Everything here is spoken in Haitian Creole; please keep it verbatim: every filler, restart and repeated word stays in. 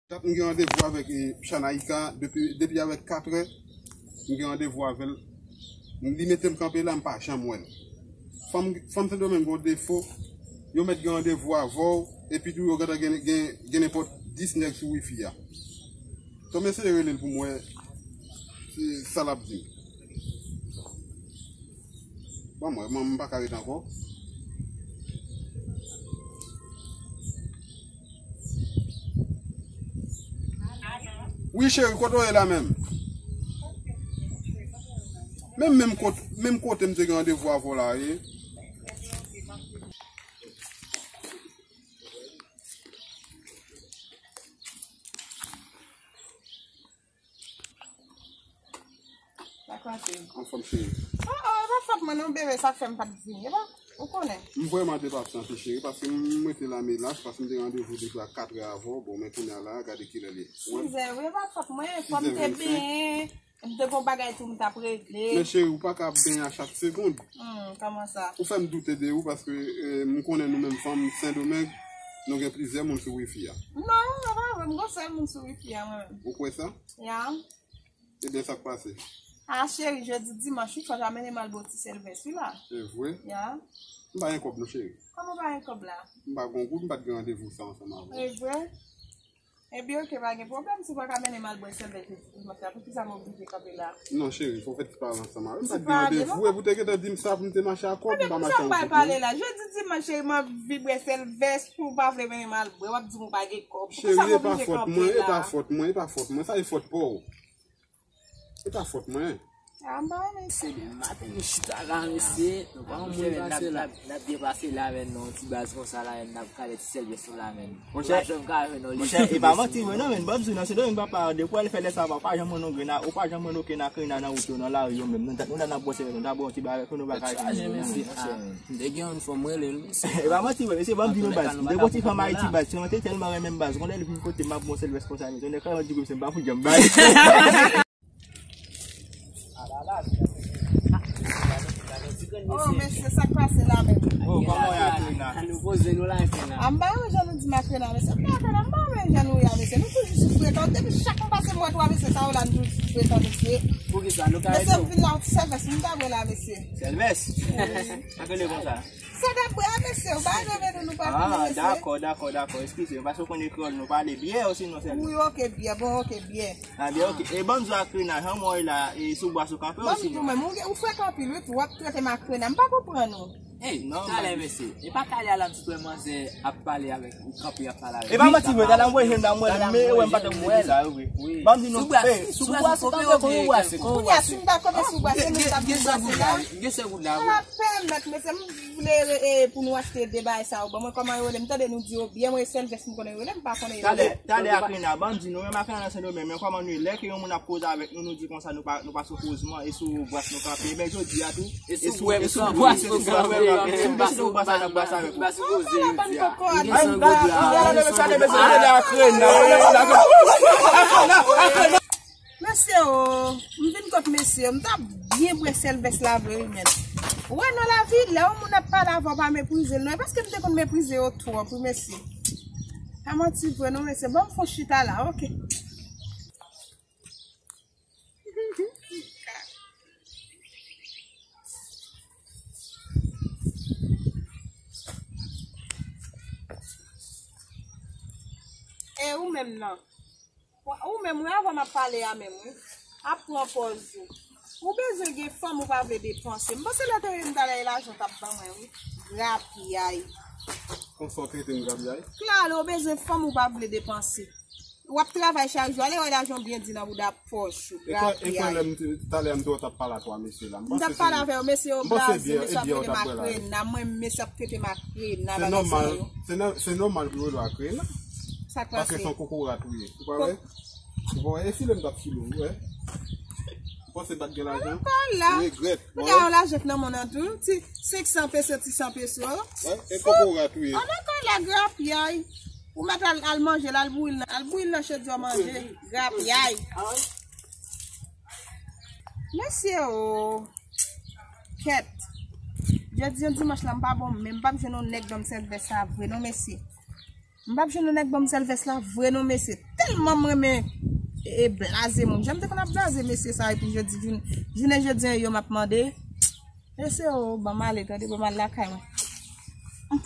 Dat m gen randevou avèk, eh, Shanaïka depi, depi avèk katrè. M gen randevou avè l. Li mete m kanpe la, m pa janm wè l. Fanm, fanm Sendomeng gon defo, yo mèt gen randevou avè w, epi tou yo gentan gen, gen, gen nenpòt dis nèg sou wifi a. Ton m eseye rele l pou m wè si sa l ap di m. Ban m wè, man, m pa ka ret ankò. Wi, cheri, kote w ye la menm? Menm, menm kote, menm kote m te gen randevou avè w la, ye. Sa k pase? Anfòm, cheri. Oh, oh, e pa fòt mwen non, bebe, sa k fè m pa t vini. E pa, ou konnen. M vrèman te pa t santi, cheri, paske m rete la, men la, se paske m te randevou depi a katrè avè w. Bon, men kounye a la, gade kilè l ye. Sizè, wi, e pa fòt mwen, fò m te benyen. M te gon bagay tou m t ap regle. Men cheri, ou pa ka benyen a chak segonn. Hmm, kòman sa? Ou fè m doute de ou paske, eh, m konnen nou menm fanm Sendomeng, nou gen plizyè moun sou wifi a. Non, e pa vre, m gon sèl moun sou wifi a, mwen menm. Ou kwè sa? Ya. Ebyen, sa k pase? A, cheri, jodi dimanch, wi, fò w ta mennen m al ba w ti Sèlvès, wi, la. E vre? Ya. M pa gen kòb, non, cheri. Kòman w pa gen kòb la? M pa gon goud, m pa t gen randevou sa ansanm avè w. E vre? Ebyen, oke, pa gen pwoblèm, si w pa ka mennen m al bwè Sèlvès jodi dimanch la, poukisa m oblije kanpe la? Non, cheri, fò w fè ti pale ansanm avè m. M pa t gen randevou, epi w te gentan di m sa pou m te mache ak kòb, m pa mache ak goud, non. Poukisa w pa pale la? Jodi dimanch, cheri, m anvi bwè Sèlvès, pou w pa vle mennen m al bwè, w ap di m ou pa gen kòb. Poukisa m oblije kanpe la? Cheri, e pa fòt mwen, e pa fòt mwen, e pa fòt mwen, sa e fòt pa w. E pa fòt mwen. A, m pa renmen isi. Depi maten nou chita la, mesye, nou pa yon moun pase la. N ap, n ap byen pase la, men non, ti baz konsa la, men n ap kale ti Sèlvès nou la, men. Monchè, monchè, e pa manti vre non, men, ban m di w nan, se demen papa, depi w al fè lè sa, pa, ou pa janm wè yon grenn, ou pa janm wè okenn akrena nan wout yo, nan lari yo menm. Nou ta, nou ta nan pwosè, nou ta bwè yon ti bagay, nou pa ka jwenn, mesye. M te gen yon fò m rele l, mesye. E pa manti vre, mesye, ban m di nou baz. M te gon ti fanm Ayiti baz, sèlman te tèlman renmen m baz. Konn lè l vin kote m ap gon Sèlvès konsa, mesye. Nèg ka di mesye m pa fout janm bay. Oh, mesye, sa k pase la menm? Oh, kòman w ye, Akrena? Nou poze nou la, Akrena. A, m pa renmen jan nou di m Akrena, mesye. M pa Akrena, m pa renmen jan nou ye a, mesye. Nou toujou sou frekan. Depi chak mwen pase m wè twa mesye sa yo la, nou toujou sou frekan, mesye. Poukisa? Nou ka ede w? Mesye, m vin la, yon ti Sèlvès, m ta bwè la, mesye. Sèlvès? Sa k rele konsa? Sa t ap bwè a, mesye, ou pa renmen nou, nou pa vini, mesye. Ah, dakò, dakò, dakò. Eskize m, paske w konnen kreyòl nou pale. Byè osinon sèl? Wi, oke, byè, bon, oke, byè. Ah, byè, oke. E ban m di w Akrena, jan mwen wè la, e sou bwès ou kanpe osinon? Ban m di w menm, ou, ou frekan anpil, wi, tou, w ap trete m Akrena. M pa konprann ou. Ey, talè, mesye. E pa talè a la m sot wè manzè ap pale avèk ou, kanpe ap pale avèk ou. E pa manti vre, talè a m voye jwenn dam, mwen, men, wè, m pa t ap vle di sa, wi. Ban m di nou, sou bwès, sou bwès ou kanpe, kòman w bwase? Kòman w bwase? Kounye a, si m ta kanpe sou bwès, se nou t ap vin bwase la. Gen sèl goud la, wi. Sa pa pèmèt, mesye, m vle, eh, pou nou achte de bagay sa yo. Ban mwen kòman yo rele, m tande nou di yo byen, mwen Sèlvès m konnen yo rele, m pa konnen yo rele. Talè, talè Akrena, ban m di nou, menm Akrena nan Sendomeng, men kòman nou ye? Lè ke yon moun ap koze avèk nou, nou di konsa, nou pa, nou pa sou kozman, e sou bwès nou kanpe, men jodi a tou, e sou, e sou bwès nou kanpe, e sou bwès nou kanpe, e sou bwès nou kanpe, n ap bwès avèk ou. Anpale, anpale, anpale, mesye, anpale, mesye, anpale, Akrena. Mesye o, m vin kot mesye yo, m t ap byen bwè Sèlvès la vre wi, men. Ou wè nan lavi, lè yon moun ap pale avè w, pa meprize l non, e paske m te konn meprize yo twòp wi, mesye. Pa manti vre non, mesye, ban m fon chita la, oke. E ou menm nan? Ou menm, wi, avan m ap pale a menm, wi. Ap pran pòz ou. Ou bezwen gen fanm ou pa vle depanse. M panse lè te ye m talè e lajan w t ap ban mwen, wi. Grapyay. Konsa w trete m grapyay? Klalo, ou bezwen fanm ou pa vle depanse. W ap travay chak jou, ale wè lajan w byen di nan bouda pòch ou. Grapyay. E kwa, e kwa lè m te, talè a m te wè w t ap pale ak twa mesye la. M t ap pale avè yo, mesye yo blaze, mesye ap trete m ak Rena. Mwen, mesye ap trete m ak Rena, bagay sa yo. Se nòmal pou yo rele w ak Rena. Sa k pase? Paske se yon kokorat ou ye. Ou pa wè? Ou pa wè? E file m t ap file w, ou wè? Ou panse m pa t gen lajan? Ou regrèt. Ou gen yon lajan k nan men w tou. Ti senk san peso, ti san peso. Wè, e kokorat ou ye. An ankò la grapyay. Ou mèt al, al manje l, al bouyi l nan, al bouyi l nan chodyè w manje. Grapyay. Mesye o. Kèt. Jodi an dimanch la m pa bon, men m p ap jwenn yon nèg ban m sèlvès sa vre non, mesye. M p ap jwenn yon nèg ban m sèl vès la vre non mesye. Tèlman m renmen e, e blaze moun. Jan m te konn ap blaze mesye sa epi jodi jounen jodi an yo m ap mande. Mesye o, ban m ale tande, ban m al lakay mwen.